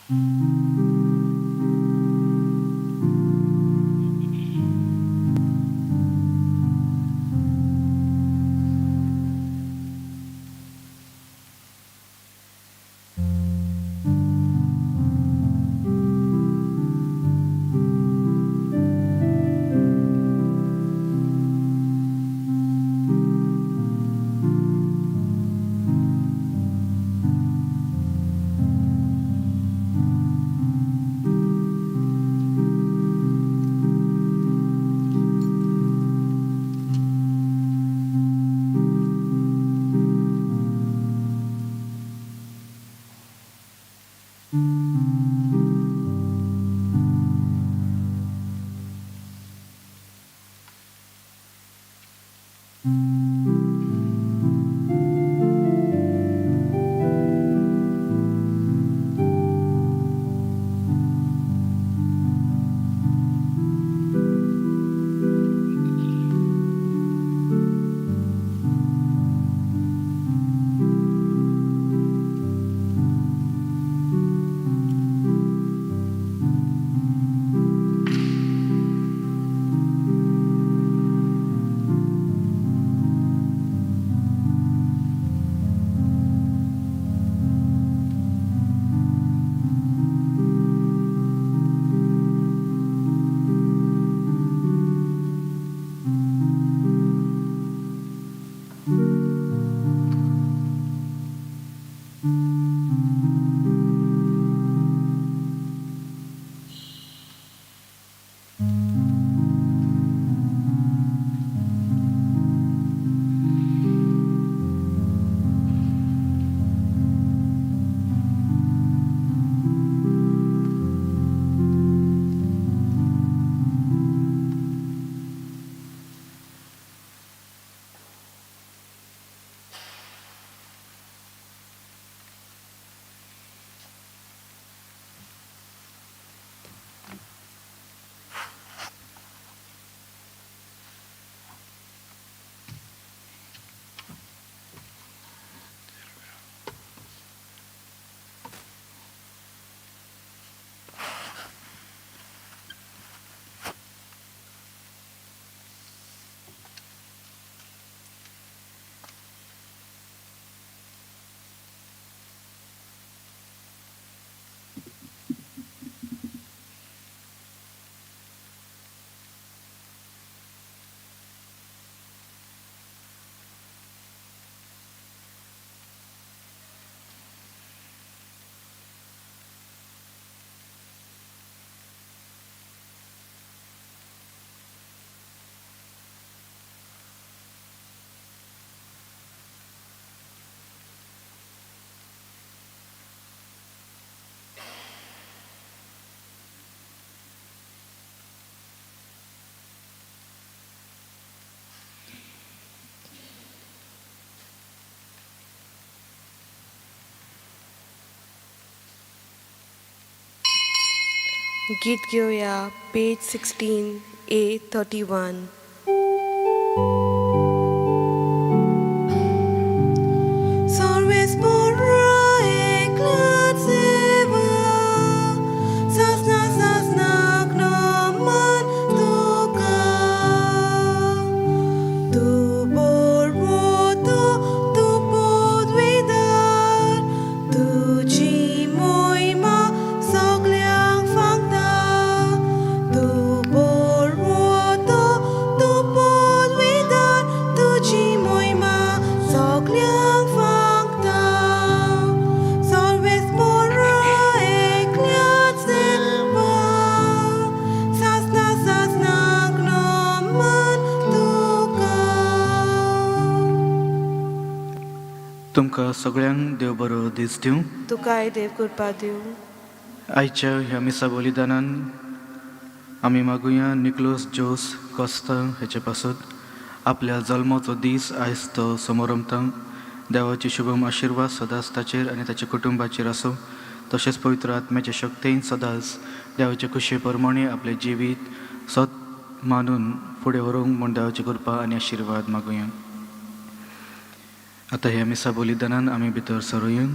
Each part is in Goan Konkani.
गीत घेवया पेज 16 A 31. तुमकां सगळ्यांक देव बरो दीस दिवं. तुकाय देव कृपा दिवं. आयच्या ह्या मिसा बलिदानान आमी मागुया निकलोस जोस कोस्ता हेचे पासत आपल्या जल्माचो दीस आयज तो समोरमता. देवाची शुभम आशिर्वाद सदांच ताचेर आनी ताच्या कुटुंबाचेर आसूं. तशेंच पवित्र आत्म्याचे शक्तीन सदांच देवाचे खुशे प्रमाणे आपलें जिवीत सत मानून फुडें व्हरूंक म्हूण देवाची कृपा आनी आशिर्वाद मागुया. आतां ह्या मिसा बलिदानान आमी भितर सरुया.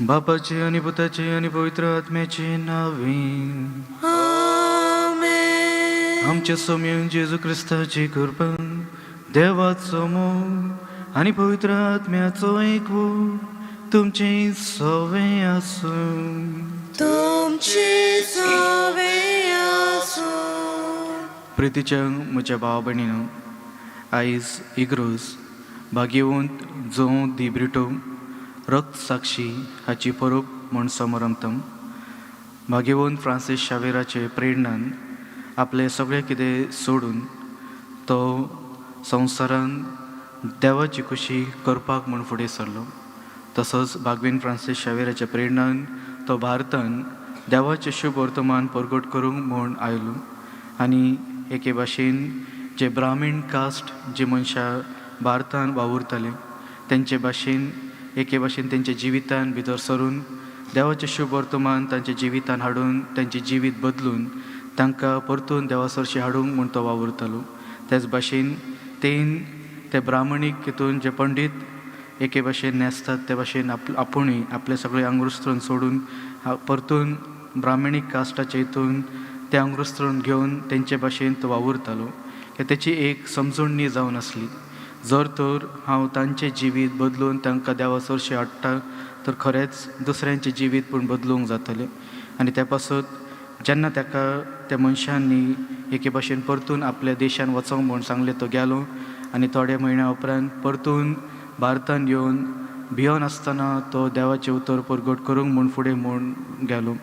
बापाचे आनी पुताचे आनी पवित्र आत्म्याचे नावे. आमेन. आमच्या सोम्या जेजू क्रिस्ताची कृपा, देवाचो मोग आनी पवित्र आत्म्याचो एकवो तुमचे सवे आसूं. तुमची सवे आसूं. प्रितीच्या म्हज्या भावा भयणीनो, आयज इग्रोज भाग्यवंत जों दी ब्रिटो रक्त साक्षी हाची परब म्हूण समरमता. भाग्यवंत फ्रांसीस शावेराचे प्रेरणान आपलें सगळें कितें सोडून तो संवसारान देवाची खुशी करपाक म्हूण फुडें सरलो. तसोच बागवेन फ्रांसीस शावेराच्या प्रेरणान तो भारतान देवाचें शुभ वर्तमान परगट करूंक म्हूण आयलो आनी एके भाशेन जे ब्राह्मीण कास्ट जे मनशां भारतान वावुरताले तेंचे भाशेन एके भाशेन तेंच्या जिवितान भितर सरून देवाचें शुभ वर्तमान तांच्या जिवितान हाडून तेंचें जिवीत बदलून तांकां परतून देवा सरशी हाडूंक म्हूण तो वावुरतालो. तेच भाशेन तेन ते ब्राह्मणीक हितून जे पंडीत एके भाशेन न्हेसतात ते भाशेन आपुणूय आपलें सगळें अंगवस्त्र सोडून परतून ब्राह्मणीक कास्टाच्या हितून तें अंगवस्त्र घेवन तेंचे भाशेन तो वावुरतालो. तेची एक समजणणी जावन आसली, जर तर हांव तांचें जिवीत बदलून तांकां देवा सरशी हाडटा तर खरेंच दुसऱ्यांचें जिवीत पूण बदलूंक जातलें. आनी त्या पासत जेन्ना ताका त्या मनशांनी एके भाशेन परतून आपल्या देशान वचोंक म्हूण सांगलें तो गेलो आनी थोड्या म्हयन्या उपरांत परतून भारतान येवन भियोन आसतना तो देवाचें उतर परगट करूंक म्हूण फुडें म्हूण गेलो.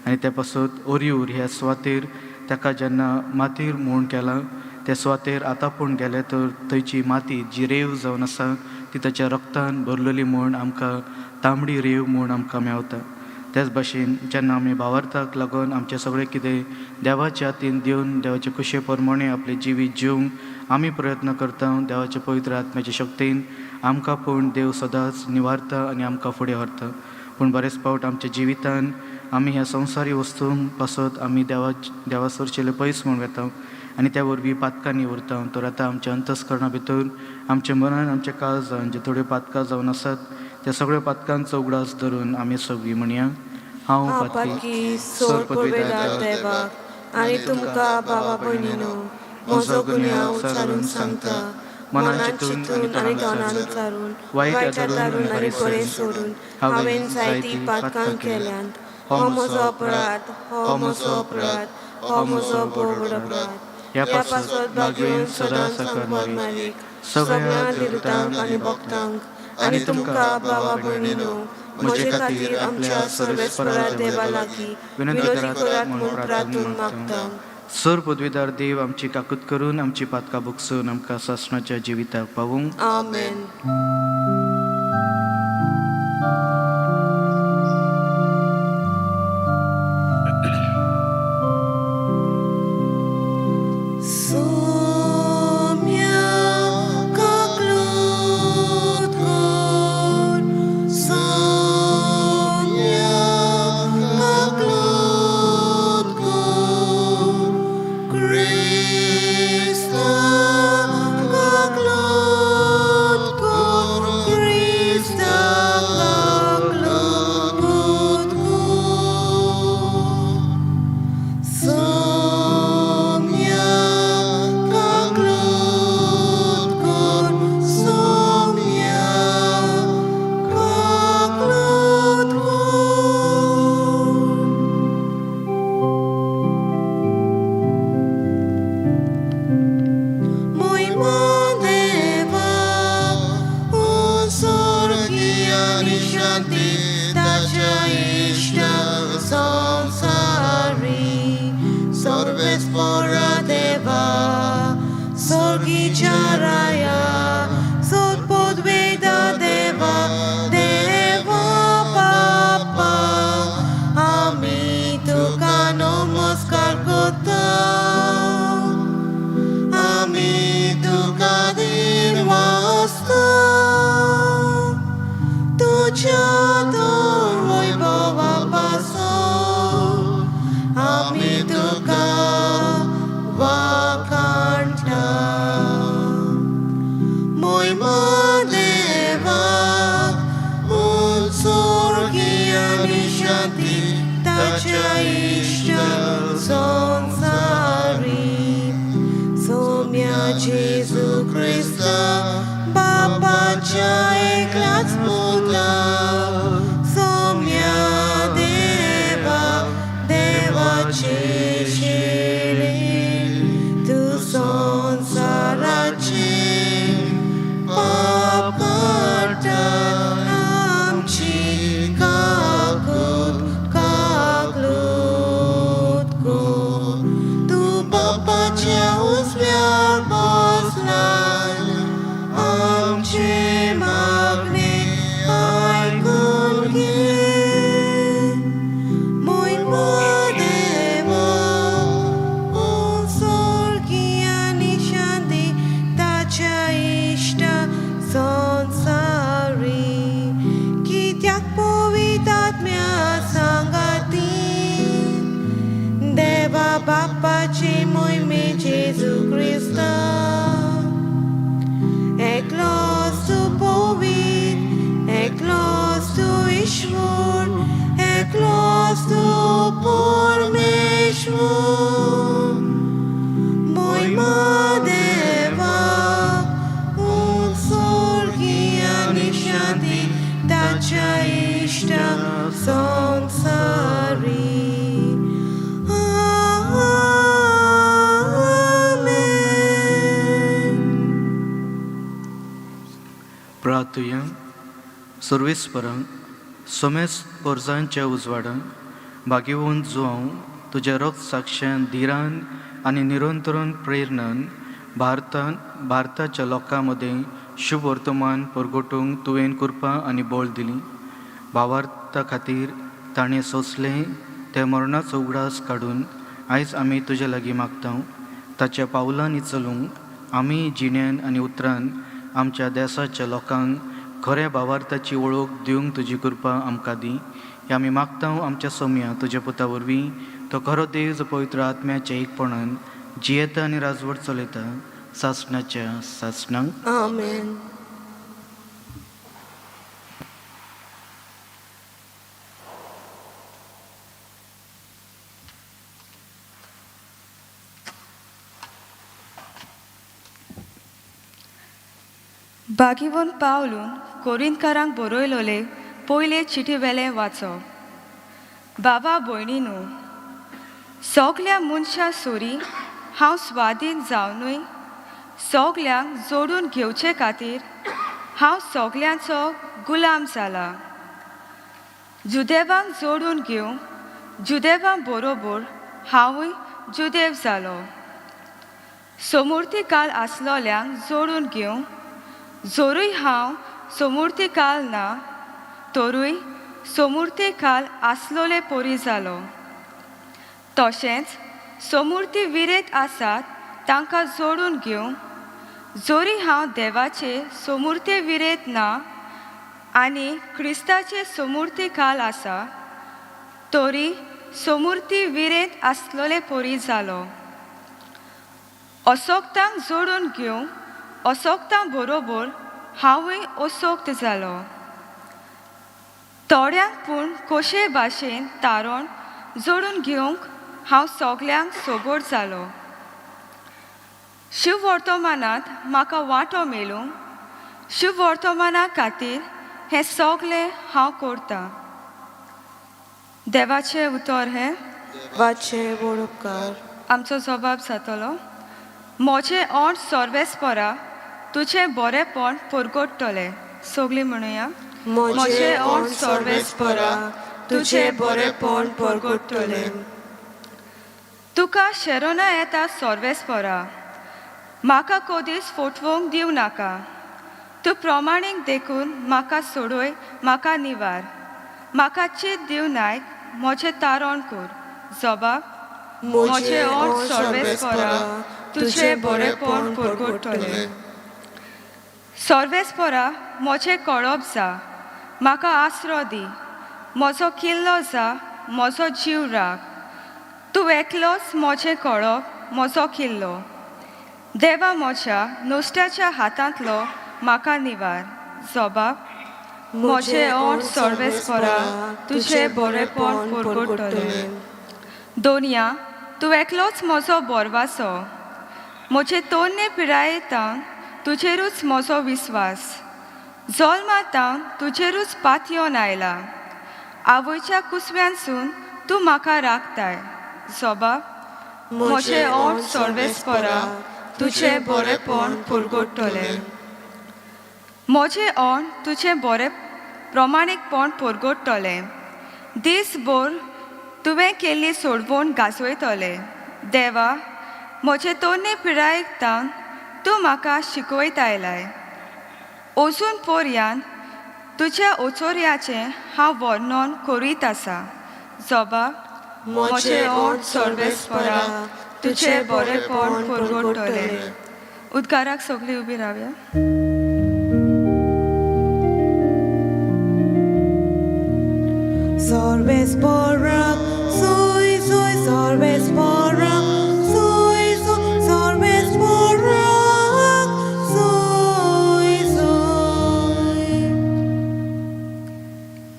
आनी त्या पासत ओरियूर ह्या सुवातेर ताका जेन्ना मातीर म्हूण केलां त्या सुवातेर आतां पूण गेले तर थंयची माती जी रेंव जावन आसा ती ताच्या रक्तान भरलेली म्हूण आमकां तांबडी रेंव म्हूण आमकां मेवता. त्याच भाशेन जेन्ना आमी भावार्थाक लागून आमचें सगळें कितें देवाच्या हातीन दिवन देवाचे खुशे प्रमाणे आपलें जिवीत जिवंक आमी प्रयत्न करता, देवाच्या पवित्र आत्म्याच्या शक्तीन आमकां पूण देव सदांच निवारता आनी आमकां फुडें व्हरता. पूण बरेच फावट आमच्या जिवितान आमी ह्या संवसारी वस्तूं पासत आमी देवा सरशिल्ले पयस म्हूण वेता आनी त्या वरवीं पातकांनी उरता. तर आतां आमच्या अंतस्करणा भितर आमच्या मनान आमच्या काळजान जे थोड्यो पातकां जावन आसात त्या सगळ्या पातकांचो उगडास धरून आमी सगळीं म्हणया, हांव हांव पातकी पातकी सोड पुर्वेदार देवाक आनी तुमकां भावा भयणीनो म्हजो गुन्यांव उच्चारून सांगता. मनान चिंतून आनी तोंडान उच्चारून, वायट आदारून आनी बरें सोडून हांवें जायतीं पातकां केल्यांत. हो म्हजो अपराध, हो म्हजो अपराध, हो म्हजो भोव अपराध. ह्या पासत भाग्यवंत सदां संकट मारीक, सगळ्या देवतांक आनी भक्तांक आनी तुमकां भावा भयणीनो म्हजे खातीर आमच्या सर्वेस्परा देवा लागीं विनोदी करात म्हूण प्रार्थून मागता. सर पदवीदार देव आमची काकूत करून आमची पातकां भोगसून आमकां सासणाच्या जिविताक पावूंक. आमेन. Sommia kaklut kor, sommia kaklut kor, Christa kaklut kor, ताच्या इश्ट संसारी सोम्या जेजू क्रिस्ता बापाच्या एकल्याच पुता सोम्या देवा देवाचे शिरे तूं संवसाराचे पाप काडटा आमची काकूत काकलूत कर तूं बापाच्या उजव्यार बसलाय आमचे मागणे आयकून घे मोयमा देवा स्वर्गीय आनी शांती ताच्या इश्ट संसारी कित्याक पवित्र सांगाती देवा बापाची मोहिमे जेजू क्रिस्ता एकलोच तूं पवित्र एकलोच तूं ईश्वर एकलोच तूं परमेश्वर मोहिमा देवा स्वर्गीय आनी शांती ताच्या इश्ट संसारी आमेन. प्रार्थुया. सर्वेस्परांक सोमेस पोरजांच्या उजवाडान भागेवन जुआंव तुज्या रोग साक्षान धिरान आनी निरंतरण प्रेरणान भारतान भारताच्या लोकां मदें शुभ वर्तमान परगटूंक तुवें कृपा आनी बळ दिली. भावार्था खातीर ताणें सोंसलें ते मरणाचो उगडास काडून आयज आमी तुजे लागीं मागता ताच्या पावलांनी चलूंक आमी जिण्यान आनी उतरान आमच्या देसाच्या लोकांक खऱ्या भावार्थाची वळख दिवंक तुजी कृपा आमकां दी. हे आमी मागता आमच्या सोम्या तुज्या पुता वरवीं, तो खरो देव जो पवित्र आत्म्याच्या एकपणान जियेता आनी राजवट चलयता सासणाच्या सासणांक. आमेन. बागीवन पावलून कोरिंतकारांक बरयलोले पयले चिटी वेलें वाचो. बाबा भयणीनू, सगल्या मनशां सोरी हांव स्वादीन जावनूय सगल्यांक जोडून घेवचे खातीर हांव सगल्यांचो गुलाम जाला. जुदेवांक जोडून घेवंक जुदेवां बरोबर हांवूय जुदेव जालो. सोमुर्ती काल आसलोल्यांक जोडून घेवंक जोरूय हांव सोमुर्ती काल ना तरूय सोमुर्ती काल आसलोले परी जालो. तशेंच सोमुर्ती विरेत आसात तांकां जोडून घेवंक जोरी हांव देवाचे सोमुर्ते विरेत ना आनी क्रिस्ताचे सोमुर्ती काल आसा तरी सोमुर्ती विरेंत आसलोले परी जालो. असोक्तांक जोडून घेवंक असोक्तां बरोबर हांवूय असोक्त जालो. थोड्यांक पूण कशे भाशेन तारण जोडून घेवंक हांव सगल्यांक सोगोड जालो. शिववर्तमानांत म्हाका वांटो मेळूंक शिववर्तमाना खातीर हें सगलें हांव करतां. देवाचें उतर हें. वाचे वोडपकार. आमचो जबाब जातलो, म्हजें ओंठ सर्वेस्परा तुजें बरेंपण परगट्टलें. सगलीं म्हणुया. म्हजें ओंठ सर्वेस्परा तुजें बरेंपण परगट्टलें. तुका शेरोना येता सर्वेस्परा, म्हाका कदीच फोटवंक दिवं नाका. तूं प्रमाणीक देखून म्हाका सोडय, म्हाका निवार. म्हाका चीत दिवं नायक, म्हजें तारण कर. जबाब, म्हजें ओंठ सर्वेस्परा तुजें बरेंपण परगट्टलें. सर्वेस्परा म्हजें कळप जा, म्हाका आसरो दी. म्हजो किल्लो जा, म्हजो जीव राख. तूं एकलोच म्हजें कळप, म्हजो किल्लो. देवा म्हज्या नुस्त्याच्या हातांतलो म्हाका निवार. जबाब, म्हजें ओंठ सर्वेस्परा तुजें बरेपण परगटतलें. दोनया, तूं एकलोच म्हजो बोरवासो. म्हजे तोन्ने पिरायेतान तुजेरूच म्हजो विस्वास. जल्मातावन तुजेरूच पातयेवन आयला. आवयच्या कुसव्यानसून तूं म्हाका राखताय. जोबा, म्हजें ओंठ सर्वेस्परा तुजें बरेपण परगटतलें. म्हजें ओंठ तुजें बरें प्रमाणीकपण परगटतलें. दीसभर तुवें केल्ली सोडवण गाजयतलें. देवा, म्हजे तोन्ने पिरायेक तावन तूं म्हाका शिकयत आयलाय. अजून पर्यान तुज्या ओचोर्याचें हांव वर्णन करीत आसा. जोबा, म्हजें ओंठ सर्वेस्परा तुजें बरेपण परगटतलें. उद्गाराक सगळीं उबी रावया. सर्वेस्पराक सोय सोय, सर्वेस्पराक सोय सोय, सर्वेस्पराक सोय सोय.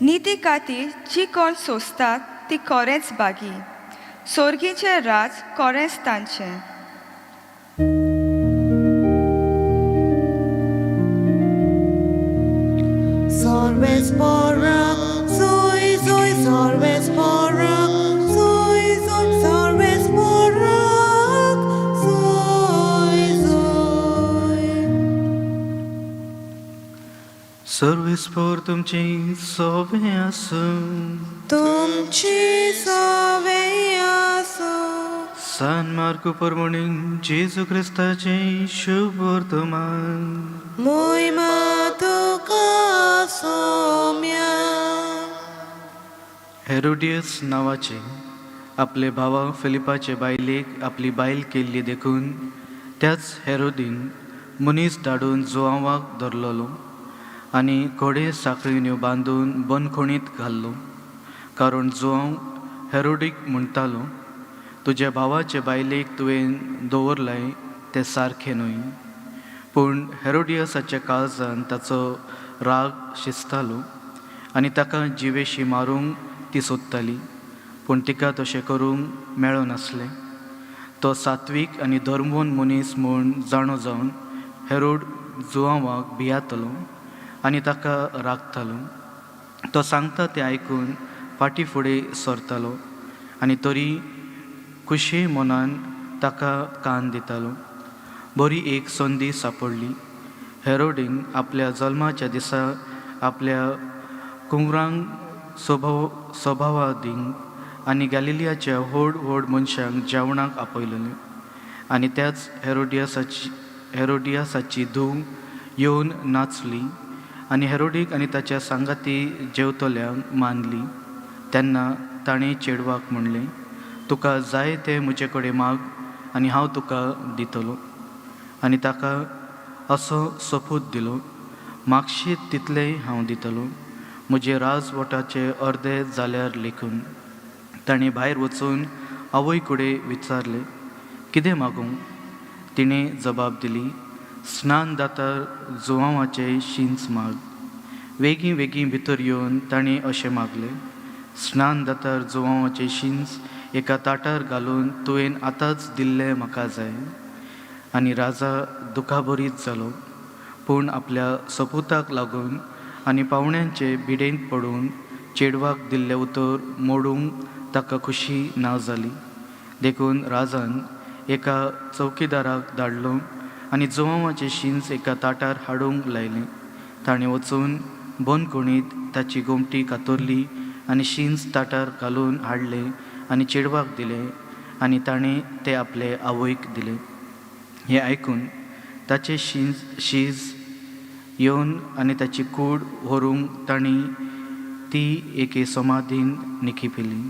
निती खातीर जी कोण सोंसतात ती कोरेंच बागी. सोर्गीचें राज कोरेंच तांचें. सर्वेस्पराक सोय सोय, सर्वेस्पराक सोय सोय, सर्वेस्पराक सोय सोय. सर्वेस्पोर तुमची सोवे आसूं. तुमची सवे आसूं. सान मार्कू परमणी जेजू क्रिस्ताचें शुभ वर्तमान. मोहिमा तुका सोम्या. हेरोडियस नांवाचे आपले भावा फिलिपाचे बायलेक आपली बायल केल्ली देखून त्याच हेरोदीन मनीस धाडून जुआंवाक धरलेलो आनी घोडे साखळीन्यो बांदून बंदखणींत घाल्लो, कारण जुआंव हेरोडीक म्हणटालो, तुज्या भावाचे बायलेक तुवें दवरलाय तें सारकें न्हय. पूण हेरोडियसाच्या काळजान ताचो राग शिजतालो आनी ताका जिवेशी मारूंक ती सोदताली, पूण तिका तशें करूंक मेळनासलें. तो सात्वीक आनी धर्मवंत मनीस म्हूण जाणो जावन हेरोड जुआंवाक भियातलो आनी ताका राखतालो. तो सांगता तें आयकून फाटीं फुडें सरतालो आनी तरी खुशे मनान ताका कान दितालो. बरी एक संदी सांपडली. हेरोडीन आपल्या जल्माच्या दिसा आपल्या कुंवरांक, स्वभावादींक आनी गॅलिलियाच्या व्हड व्हड मनशांक जेवणाक आपयलेलें. आनी त्याच हेरोडियासाची धूव येवन नाचली आनी हेरोडीक आनी ताच्या सांगाती जेवतल्यांक मानली. तेन्ना ताणें चेडवाक म्हणलें, तुका जाय तें म्हजे कडेन माग आनी हांव तुका दितलो. आनी ताका असो सोपूत दिलो, मागशीत तितलेंय हांव दितलो, म्हजे राजवटाचे अर्दे जाल्यार लेखून. ताणें भायर वचून आवय कडेन विचारलें, कितें मागूं? तिणें जबाब दिली, स्नान दातार जुआंवाचें शींच माग. वेगीं वेगीं भितर येवन ताणें अशें मागलें, स्नान दातार जुआंवाचें शींच एका ताटार घालून तुवें आतांच दिल्लें म्हाका जाय. आनी राजा दुखाभरीत जालो, पूण आपल्या सपुताक लागून आनी पावण्यांचे भिडेंत पडून चेडवाक दिल्लें उतर मोडूंक ताका खुशी ना जाली. देखून राजान एका चौकीदाराक धाडलो आनी जुआंवाचें शींच एका ताटार हाडूंक लायलें. ताणें वचून बंदखणींत ताची गोमटी कातरली आनी शींच ताटार घालून हाडलें आनी चेडवाक दिलें आनी ताणें तें आपले आवयक दिलें. हें आयकून ताचें शीज येवन आनी ताची कूड व्हरूंक तांणी ती एके समाधीन निखिपिली.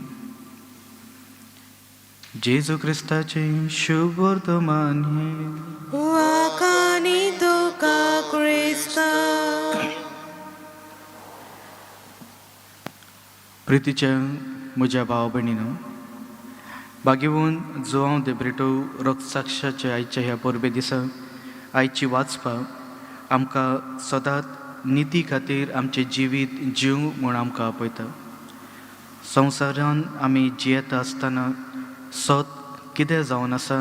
जेजू क्रिस्ताचें शुभ वर्तमान हें. वाखाणी तुका क्रिस्ता. प्रितीच्या म्हज्या भाव भयणीनो, बागेवन जुआंव दे ब्रिटो रक्तसाक्षाच्या आयच्या ह्या परबे दिसा आयची वाचपाक आमकां सदांच निती खातीर आमचें जिवीत जीव म्हूण आमकां आपयता. संवसारान आमी जियेता आसतना सत कितें जावन आसा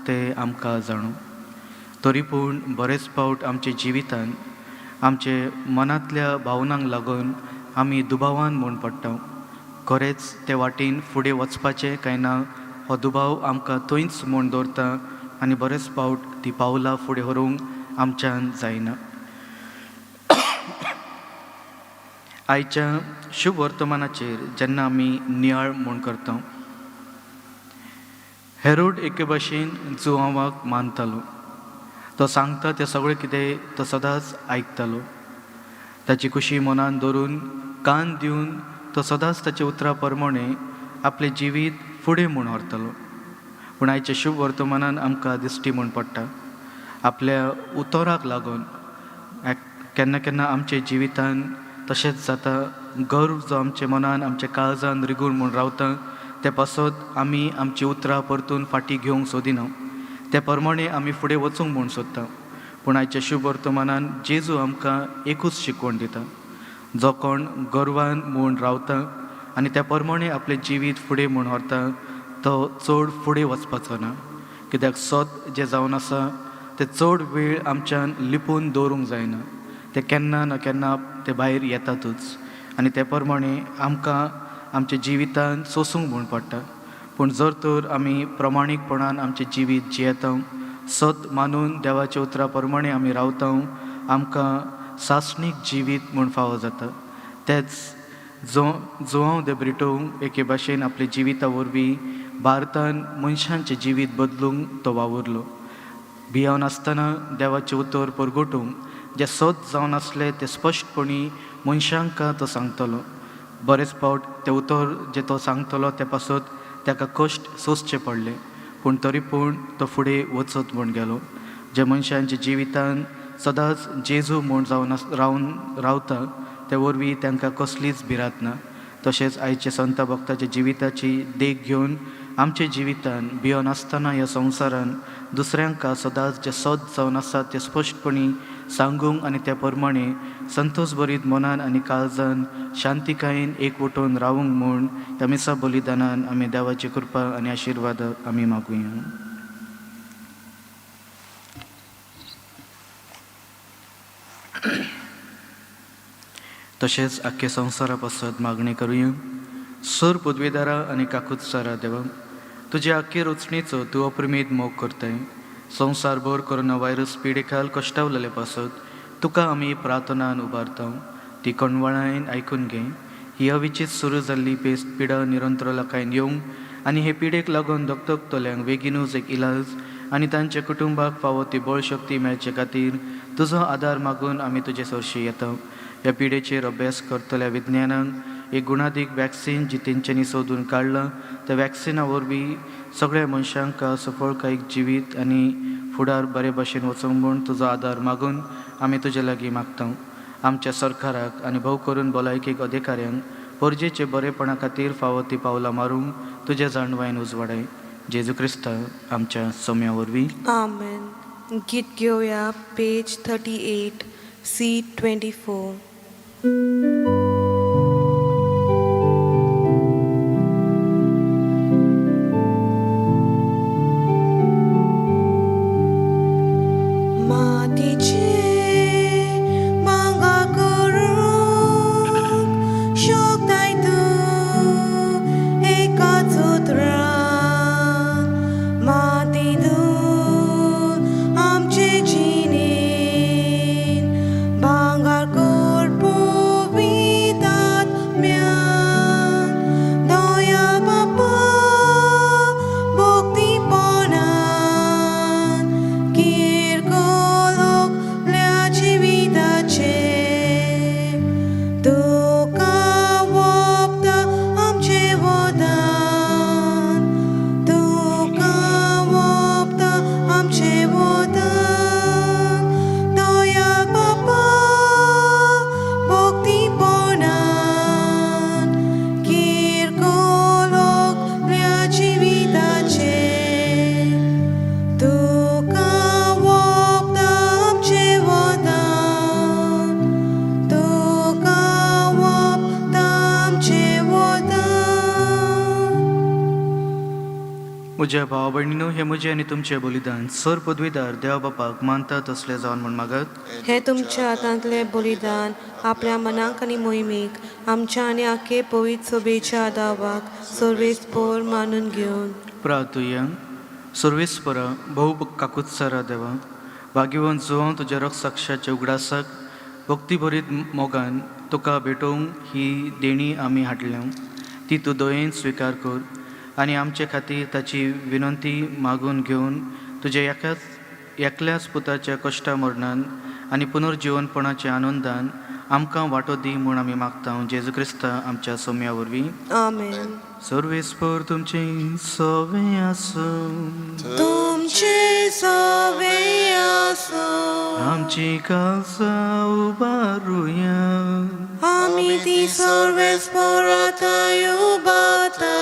तें आमकां जाणू, तरी पूण बरेच फावट आमच्या जिवितान आमचे मनांतल्या भावनांक लागून आमी दुबावान म्हूण पडटा. खरेंच ते वाटेन फुडें वचपाचें काय ना हो दुबाव आमकां थंयच म्हूण दवरता आनी बरेच फावट ती पावलां फुडें व्हरूंक आमच्यान जायना. आयच्या शुभ वर्तमानाचेर जेन्ना आमी नियाळ म्हूण करता, हेरोड एके भाशेन जुवांवाक मानतालो. तो सांगता तें सगळें कितें तो सदांच आयकतालो. ताची खुशी मनान धरून कान दिवन तो सदांच ताच्या उतरां प्रमाणे आपलें जिवीत फुडें म्हूण व्हरतालो. पूण आयच्या शुभ वर्तमानान आमकां दिश्टी म्हूण पडटा, आपल्या उतराक लागून केन्ना केन्ना आमच्या जिवितान तशेंच जाता. गर्व जो आमच्या मनान आमच्या काळजान रिगून म्हूण रावता ते पासत आमी आमची उतरां परतून फाटीं घेवंक सोदिना, ते प्रमाणे आमी फुडें वचूंक म्हूण सोदता. पूण आयच्या शुभ वर्तमानान जेजू आमकां एकूच शिकवण दिता, जो कोण गर्वान म्हूण रावता आनी त्या प्रमाणे आपलें जिवीत फुडें म्हूण व्हरता तो चड फुडें वचपाचो ना. कित्याक सत जें जावन आसा तें चड वेळ आमच्यान लिपून दवरूंक जायना, तें केन्ना ना केन्ना तें भायर येतातूच आनी ते प्रमाणे आमकां आमच्या जिवितान सोसूंक म्हूण पडटा. पूण जर तर आमी प्रमाणीकपणान आमचें जिवीत जियेता, सत मानून देवाच्या उतरा प्रमाणे आमी रावता, आमकां सासणीक जिवीत म्हूण फावो जाता. तेच जुआंव दे ब्रिटो एके भाशेन आपल्या जिविता वरवीं भारतान मनशांचें जिवीत बदलूंक तो वावुरलो. भियावन आसतना देवाचें उतर परगटूंक जें सत जावन आसलें तें स्पश्टपणी मनशांक तो सांगतलो. बरेच फावट तें उतर जें तो सांगतलो ते पासत ताका कश्ट सोंसचे पडले, पूण तरी पूण तो फुडें वचत म्हूण गेलो. जे मनशांच्या जिवितान सदांच जेजू म्हूण जावन रावन रावता ते वरवीं तांकां कसलीच भिरांत ना. तशेंच आयच्या संत भक्ताच्या जिविताची देख घेवन आमच्या जिवितान भियोन आसतना ह्या संवसारान दुसऱ्यांक सदांच जें सत जावन आसा तें स्पश्टपणी सांगूंक आनी त्या प्रमाणे संतोश भरीत मनान आनी काळजान शांतिकायेन एकवटून रावूंक म्हूण ह्या मिसा बलिदानान आमी देवाची कृपा आनी आशिर्वाद आमी मागुया. तशेंच आख्खे संवसारा पासत मागणी करुया. सर पदवेदारा आनी काकुत्सारा देवा, तुजे आख्खे रचणेचो तूं अप्रमेद मोग करताय. संवसारभर कोरोना व्हायरस पिडे खाल कश्टावलेले पासत तुका आमी प्रार्थनान उबारता, ती कणवळायेन आयकून घे. ही अविचीत सुरू जाल्ली पेस्ट पिडा निरंतर लाकायन येवंक आनी हे पिडेक लागून दगदगतल्यांक बेगीनूच एक इलाज आनी तांच्या कुटुंबाक फावो ती बळशक्ती मेळचे खातीर तुजो आदार मागून आमी तुजे सरशी येता. ह्या पिडेचेर अभ्यास करतल्या विज्ञानांक एक गुणादीक वॅक्सीन जी तेंच्यांनी सोदून काडलां त्या वॅक्सिना वरवीं सगळ्या मनशांक सफळकायक जिवीत आनी फुडार बरे भशेन वचूंक म्हूण तुजो आदार मागून आमी तुजे लागीं मागता. आमच्या सरकाराक आनी भोव करून भलायकेक अधिकाऱ्यांक परजेचे बरेपणा खातीर फावो ती पावलां मारूंक तुज्या जाणवायेन उजवाडाय. जेजू क्रिस्ता आमच्या सोम्या वरवीं. आमेन. गीत घेवया पेज 38 C 24. मातीचे भांगर करूंक शकताय तूं एकाच उतरान, माती तूं आमचे जिणेन भांगर करपोवी. म्हज्या भाव भयणीनो हे म्हजें आनी तुमचें बलिदान सर पदवीदार देवा बापाक मानता तसलें जावन म्हूण मागत. हे तुमच्या हातांतलें बलिदान आपल्या मनाक आनी मोहिमेक आमच्या आनी आखे पवित्र सभेच्या दावाक सर्वेस्पोर मानून घेवन. प्रार्थुया. सर्वेस्परा भोव काकुत्सरा देवा, भाग्यवंत जुवांव तुज्या रक्तसाक्षाच्या उगडासाक भक्तीभरीत मोगान तुका भेटोवंक ही देणी आमी हाडल्या, ती तूं दयेन स्विकार कर आनी आमचे खातीर ताची विनंती मागून घेवन तुज्या एकाच एकल्याच पुताच्या कश्टा मरणान आनी पुनर्जिवनपणाच्या आनंदान आमकां वांटो दी म्हूण आमी मागता, जेजू क्रिस्ता आमच्या सोम्या वरवीं. आमेन. सर्वेस्पर तुमचे सवे आसूं. तुमचे सवे आसूं. आमची काळजां उबारुया. आमी ती सर्वेस्पोराथंय उबारता.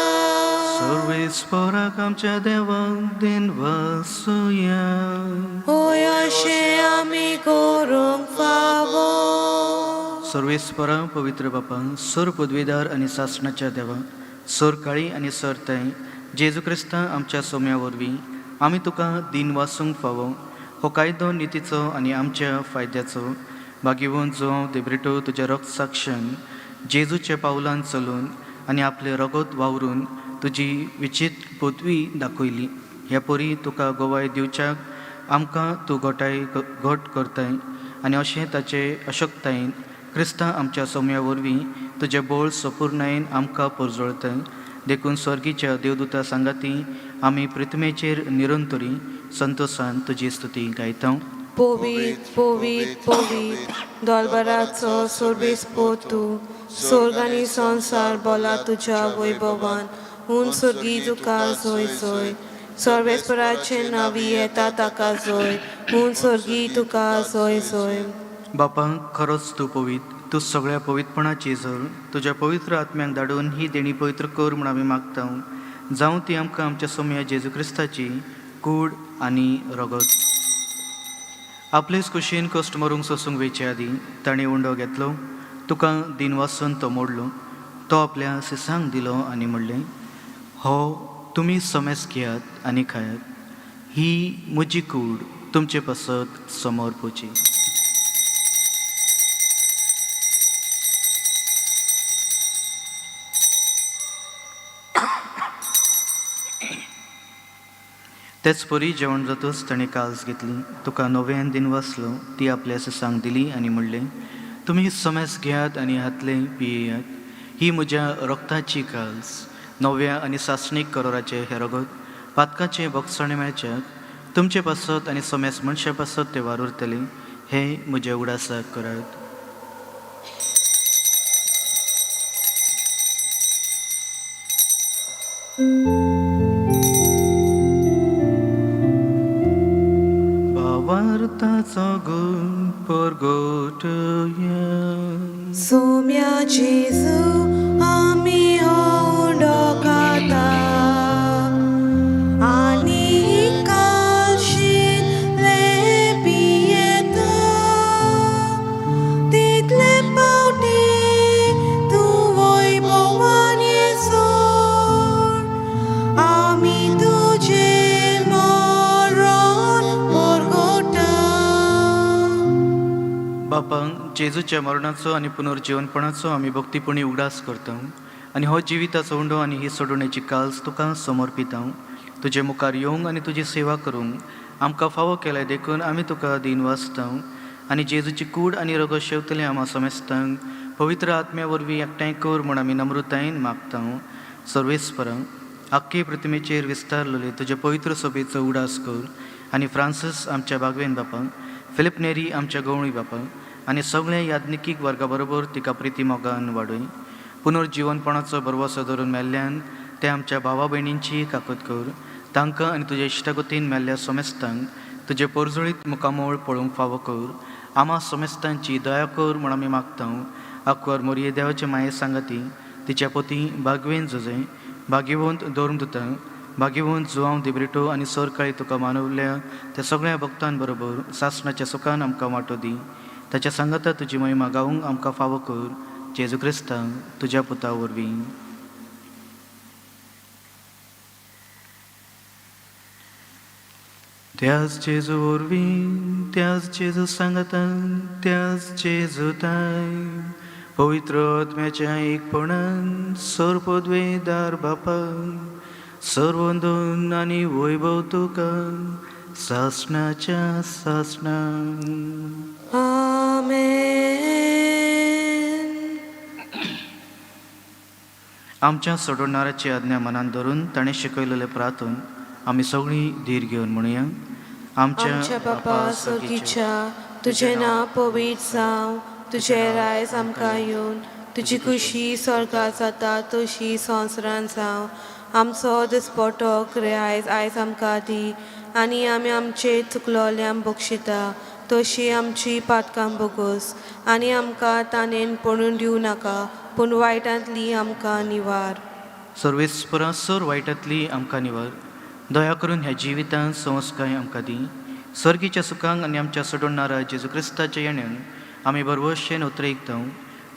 सर्वेस्पराक आमच्या देवाक दिन वासुया. होय, अशें आमी करूंक फावो. सर्वेस्परा पवित्र बापा, सर पदवीदार आनी सासणाच्या देवा, सर काळी आनी सर ताई जेजू क्रिस्ता आमच्या सोम्या वरवीं आमी तुका दिन वासूंक फावो हो कायदो नितीचो आनी आमच्या फायद्याचो. भाग्यवंत जुवांव देब्रिटो तुज्या रक्त साक्षान जेजूच्या पावलान चलून आनी आपलें रगत वावरून तुजी विचित्र पदवी दाखयली. ह्या परी तुका गवाय दिवच्याक आमकां तूं घोटाय घट करताय आनी अशें ताचे अशक्तायेन क्रिस्ता आमच्या सोम्या वरवीं तुजें बळ सपूर्णायेन आमकां परजळताय. देखून स्वर्गीच्या देवदूता सांगाती आमी पृथ्वेचेर निरंतरी संतोसान तुजी स्तुती गायता. पवित्र पवित्र पवित्र दलबराचो सर्वेस्पोर तूं, स्वर्ग आनी संवसार बोला तुज्या वैभवान. हून स्वर्गी तुका जोय जोय. सर्वेस्पराचें नांवी येता ताका जोय. हून स्वर्गी तुका जोय जोय. बापा, खरोच तूं पवित्र, तूं सगळ्या पवित्रपणाची जर तुज्या पवित्र आत्म्याक धाडून ही देणी पवित्र कर म्हूण आमी मागता, जावं ती आमकां आमच्या सोम्या जेजू क्रिस्ताची कूड आनी रगत. आपलेच कुशीन कश्ट मरूंक सोसूंक वेचे आदीं ताणें उंडो घेतलो, तुका दिनवासून तो मोडलो, तो आपल्या सिसांक दिलो आनी म्हणलें, हो तुमी समेस घेयात आनी खायात, ही म्हजी कूड तुमचे पासत समोर पोची. तेच परी जेवण जातच ताणें काल्स घेतली, तुका नव्यान दिन वाचलो, ती आपल्या सिसांक दिली आनी म्हणलें, तुमी समेस घेयात आनी हातले पियेयात, ही म्हज्या रक्ताची काल्स, नव्या आनी सासणीक करोराचें हें रगत पातकाचें भोगसणें मेळच्याक तुमचे पासत आनी समेस मनशा पासत तें वारुरतलें. हें म्हज्या उडासाक करात. भावार्थाचो गुण परगटया. सोम्या जेजू, आमी हो उंडो खाता आनी कालशिले पियेता, तितले पावटी तूं वैभवान येसर आमी तुजें मरण परगटा. बापा, जेजूच्या मरणाचो आनी पुनर्जीवनपणाचो आमी भक्तीपणी उगडास करता आनी हो जिविताचो उंडो आनी ही सोडवणेची काल्स तुका समर्पिता. तुजे मुखार येवंक आनी तुजी सेवा करूंक आमकां फावो केल्या देखून आमी तुका दीन वाचता आनी जेजूची कूड आनी रगत शेवतले आमा समेस्तांक पवित्र आत्म्या वरवीं एकठांय कर म्हूण आमी नम्रतायेन मागता. सर्वेस्परा, आख्खे प्रतिमेचेर विस्तारलेले तुजे पवित्र सभेचो उडास कर आनी फ्रांसीस आमच्या बागवेन बापाक, फिलीप नेरी आमच्या गवळी बापाक आनी सगळ्या याज्ञिकीक वर्गा बरोबर तिका प्रिती मोगान वाडय. पुनर्जिवनपणाचो भरवसो धरून मेल्ल्यान ते आमच्या भावा भयणींची काकूत कर. तांकां आनी तुज्या इश्टागतीन मेल्ल्या समेस्तांक तुजें पोरजळीत मुखामळ पळोवंक फावो कर. आमा समेस्तांची दया कर म्हूण आमी मागता. आकवर मोरये देवाचे माये सांगाती, तिच्या पोती बागवेन जुजे, भाग्यवंत धर्मदूत, भाग्यवंत जुवांव दिब्रिटो आनी सरकाळी तुका मानवल्या त्या सगळ्या भक्तां बरोबर सासणाच्या सुखान आमकां वांटो दी. ताच्या सांगाता तुजी महिमा गावूंक आमकां फावो कर, जेजू क्रिस्ता तुज्या पुता वरवीं. त्याच जेजू वरवीं, त्याच जेजू सांगातान, त्याच जेजू ताय पवित्र आत्म्याच्या एकपणान सर्वपदवेदार बापा सर्वंदून आनी वैभव तुका सासणाच्या सासणा. आमेन. आमच्या सोडवणाराची आज्ञा मनान धरून ताणें शिकयलेले प्रार्थून आमी सगळीं धीर घेवन म्हणुया. आमच्या बापा सर्गीच्या, तुजें नांव पवित्र जावं, तुजें रायज आमकां येवन, तुजी खुशी स्वर्गात जाता तशी संवसारांत जावं. आमचो दिसपटो आयज आयज आमकां दी, आनी आमी आमचे चुकलोल्यांक बक्षिता तशी आमची पातकां बोगस, आनी आमकां ताणेन पडून दिवं नाका, पूण वायटांतली आमकां निवार. सर्वेस्परा सर वायटांतली आमकां निवार. दया करून ह्या जिवितांत संस्काय आमकां दी. सर्गीच्या सुखांक आनी आमच्या सोडवणारा जेजू क्रिस्ताच्या येण्यान आमी बरवशेन उतरयता,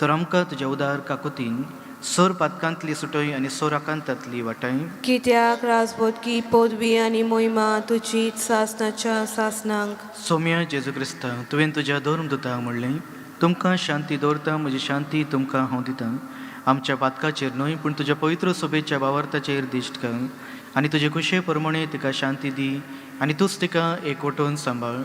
तर आमकां तुज्या उदार काकुतीन सोर पातकांतली सुटय आनी सोर आकांतांतली वाटाय. कित्याक राजबोधकी पदवी आनी मोहिमा तुजी सासणाच्या सासणांक. सोम्या जेजू क्रिस्ता, तुवें तुज्या धर्मदुताक म्हणलें, तुमकां शांती दवरता, म्हजी शांती तुमकां हांव दितां. आमच्या पातकाचेर न्हय पूण तुज्या पवित्र सोबेच्या बावार्थाचेर दिश्ट घाल आनी तुजे खुशे प्रमाणे तिका शांती दी आनी तूंच तिका एकवटून सांबाळ,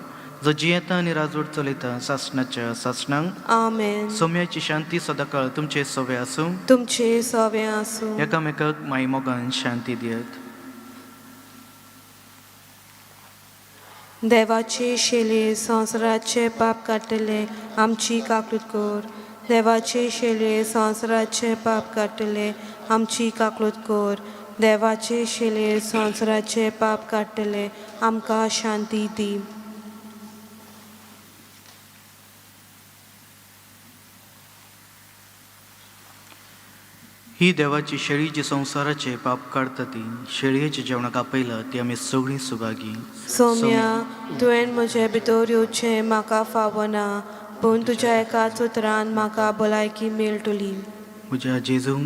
जो जियेता आनी राजवट चलयता सासणाच्या सासणांक. आमेन. सोम्याची शांती सदांकाळ तुमचे सोवे आसूं. तुमचे सोवे आसूं. एकामेकाक माई मोगान शांती दियात. देवाचे शेले संवसाराचे पाप काडटले, आमची काकूत कर. देवाचे शेले संवसाराचे पाप काडटले, आमची काकूत कर. देवाचे शेले संवसाराचे पाप काडटले, आमकां शांती दी. ही देवाची शेळी जी संवसाराचे पाप काडटा ती शेळयेचे जेवणाक आपयला ती आमी सगळीं सुभागी. सोम्या, तुवें म्हजे भितर येवचें म्हाका फावना, पूण तुज्या एकाच उतरान म्हाका भलायकी मेळटली. म्हज्या जेजू,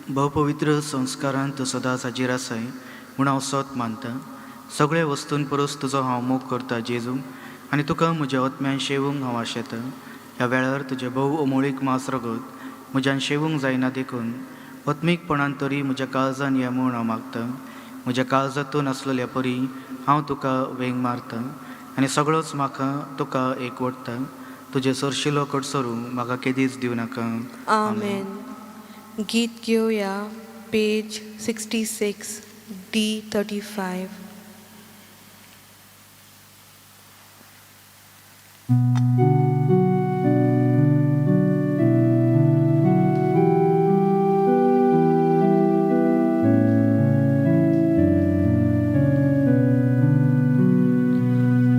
भोवपवित्र संस्कारान तूं सदांच हाजीर आसाय म्हूण हांव सत मानता. सगळ्या वस्तून परस तुजो हांव मोग करता जेजू, आनी तुका म्हज्या आत्म्यान शेवूंक हांव आशेतां. ह्या वेळार तुजें भोव अमोळीक मांस रगत म्हज्यान शेवूंक जायना देखून आत्मीकपणान तरी म्हज्या काळजान ये म्हूण हांव मागतां. म्हज्या काळजांतून आसलेल्या परी हांव तुका वेंग मारतां आनी सगळोच म्हाका तुका एकवटता. तुजें सरशिलो कडसरूं म्हाका केदीच दिवं नाका. आमेन. गीत घेवया पेज 66 D 35.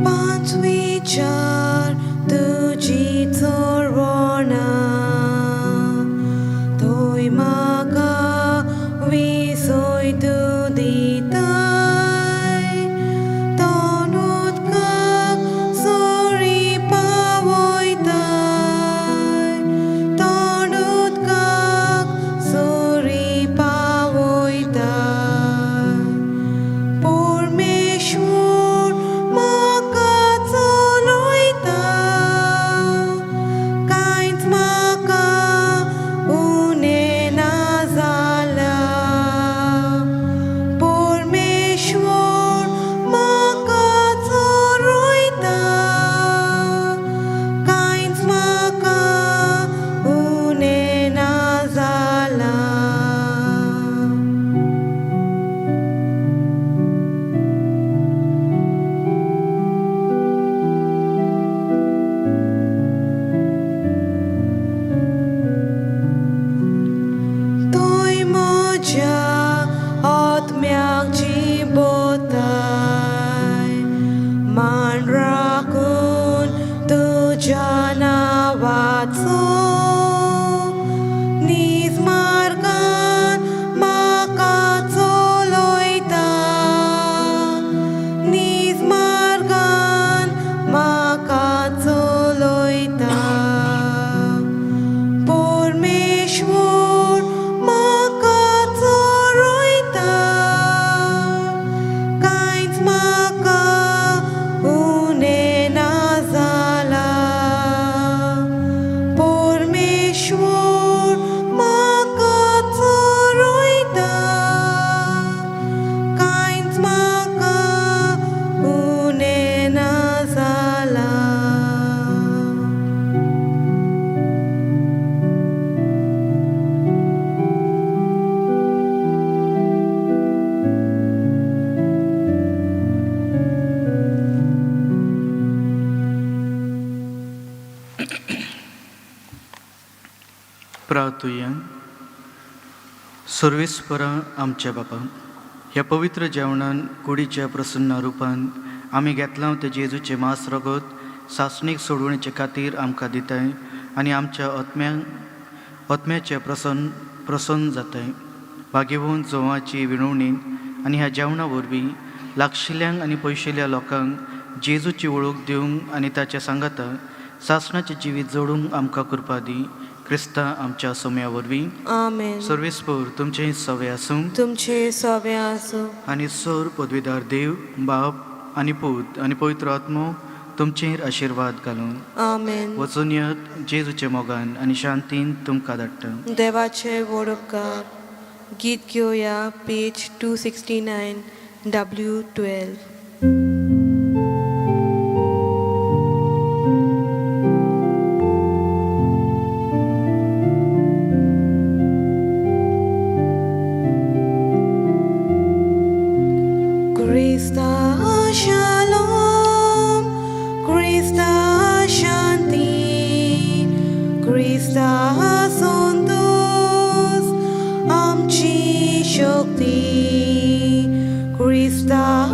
पांचवीचार तुजी चोरवणा, थंय म्हाका विसय तूं दिताय. प्रार्थुया. सर्वेस्परा आमच्या बापा, ह्या पवित्र जेवणान कुडीच्या प्रसन्न रुपान आमी घेतलां तें जेजूचें मांस रगत सासणीक सोडवणेचे खातीर आमकां दिताय आनी आमच्या आत्म्यांक आत्म्याचें प्रसन्न प्रसन्न जाताय. भागेवून जोवाची विणवणी आनी ह्या जेवणा वरवीं लागशिल्ल्यांक आनी पयशिल्ल्या लोकांक जेजूची वळख दिवंक आनी ताच्या सांगाता सासणाचें जिवीत जोडूंक आमकां कृपा दी, क्रिस्ता आमच्या सोम्या वरवीं. आमेन. सर्वेस्पोर तुमचें सवे आसूं. तुमचे सोबे आसूं. आनी सोर पदवीदार देव बाप आनी पूत आनी पवित्र आत्मो तुमचेर आशिर्वाद घालूं. आमेन. वचून येत जेजूच्या मोगान आनी शांतीन तुमकां धाडटा. देवाचे व्हड उपकार. गीत घेवया पेज 269 W 12. Krista Shalom, Krista Shanti, Krista Santos, आमची शक्ती, Krista.